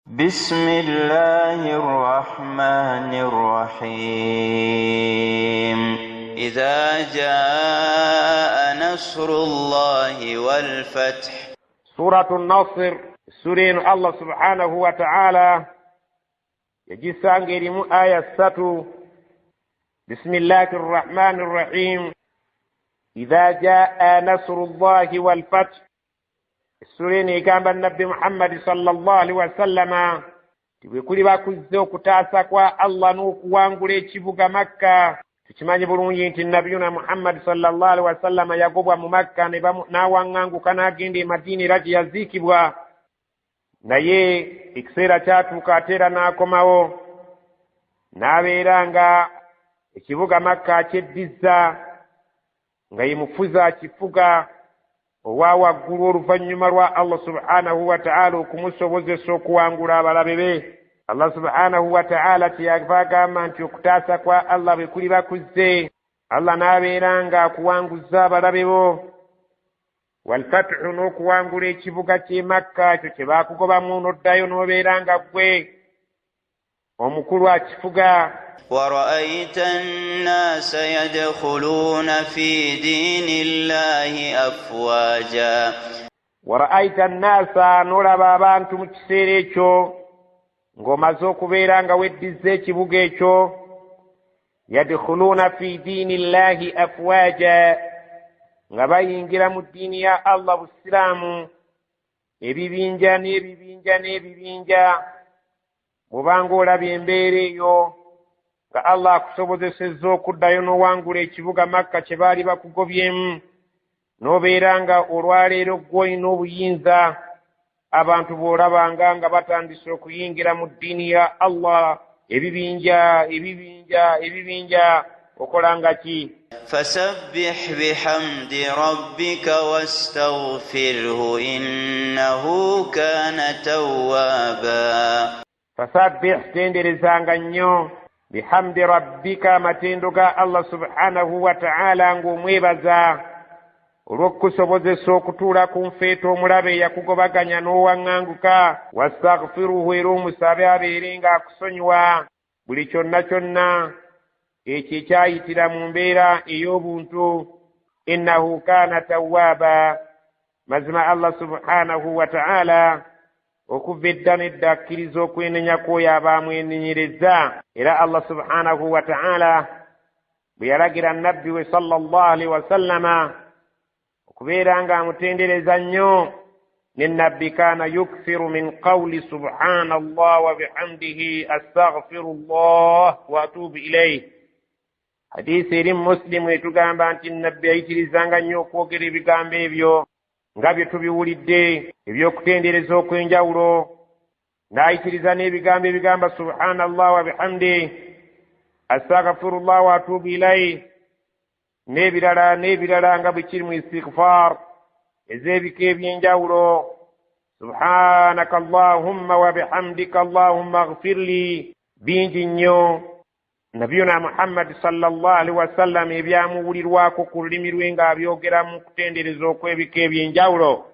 بسم الله الرحمن الرحيم. إذا جاء نصر الله والفتح. Suratu Nasir, essura eno Allah subhanahu wa ta'ala yagisanga erimu aya ssatu. Bisimillahi rrahmani rrahim. Idha jaa nasru llahi walfath. Essura eno egamba Nabbi Muhammadi sallallahu alaihi wasallama ti bwe kuliba kuzze okutaasa kwa Allah n'okuwangula ekibuga Makka. Tukimanyi bulungi nti Nabiyuna Muhammadi sallallahu alaihi wasallama yagobwa mu Makka n'awaŋŋanguka n'agenda e Madiina era gye yaziikibwa, naye ekiseera kyatuuka ate era n'akomawo n'abeera nga ekibuga Makka akyeddizza nga ye mufuzi akifuga owa waggulu oluvannyuma lwa Allah subhanahu wa ta'ala okumusobozesa okuwangula abalabe be. Allah subhanahu wa ta'ala kyeyava agamba nti okutaasa kwa Allah bwe kuliba kuzze, Allah n'abeera nga akuwanguzza abalabe bo, walfatuhu, n'okuwangula ekibuga ky'e Makka ekyo kye baakugobamu n'oddayo n'obeera nga ggwe omukulu akifuga. ورأيت الناس يدخلون في دين الله أفواجا. Waraaita annaasa, n'olaba abantu mu kiseera ekyo ng'omaze okubeera nga weddizza ekibuga ekyo, yadkhuluuna fi diini llahi afwaja, nga bayingira mu ddiini ya Allah busiraamu ebibinja n'ebibinja n'ebibinja. Bw'obanga olaba embeera eyo nga Allah akusobozesezza okuddayo n'owangula ekibuga Makka kye baali bakugobyemu, n'obeera nga olwaleero ggwe olina obuyinza, abantu bw'olabanga nga batandise okuyingira mu ddiini ya Allah ebibinja ebibinja ebibinja, okola nga ki? فسبح بحمد ربك واستغفره إنه كان توابا. Fasabbih, tenderezanga nnyo, bihamdi rabbika, amatendo ga Allah subhanahu wa ta'ala, ng'omwebaza olw'okukusobozesa okutuula ku nfeeta omulabe eyakugobaganya n'owaŋŋanguka. Wastaghfiruhu, era omusabe abeere ng'akusonyiwa buli kyonna kyonna ekyo ekyayitira mu mbeera ey'obuntu. Innahu kaana tawwaaba, mazima Allah subhanahu wa ta'ala okuva edda n'edda akkiriza okwenenya kw'oyo aba amwenenyereza. Era Allah subhanahu wa ta'ala bwe yalagira Nabbi we sallallahu alaihi wasallama okubeera ng'amutendereza nnyo, ne Nabbi kaana yukthiru min qawli subhanallah wa bihamdihi astaghfirullah wa atubu ilayh. Hadisi eri Muslimu etugamba nti Nabbi ayitirizanga nnyo okwogera ebigambo ebyo nga bye tubiwulidde ebyokutendereza okw'enjawulo, n'ayitiriza n'ebigambo ebigamba subhanallah wa bihamdihi astaghfirullah wa atubu ilayh n'ebirala n'ebirala nga bwe kiri mu istighfar ez'ebika eby'enjawulo. Subhanaka allahumma wa bihamdika allahumma ighfirli, bingi nnyo Nabiyuna Muhammadi sallallahu alaihi wasallam ebyamuwulirwako ku lulimi lwe ng'abyogera mu kutendereza okw'ebika eby'enjawulo.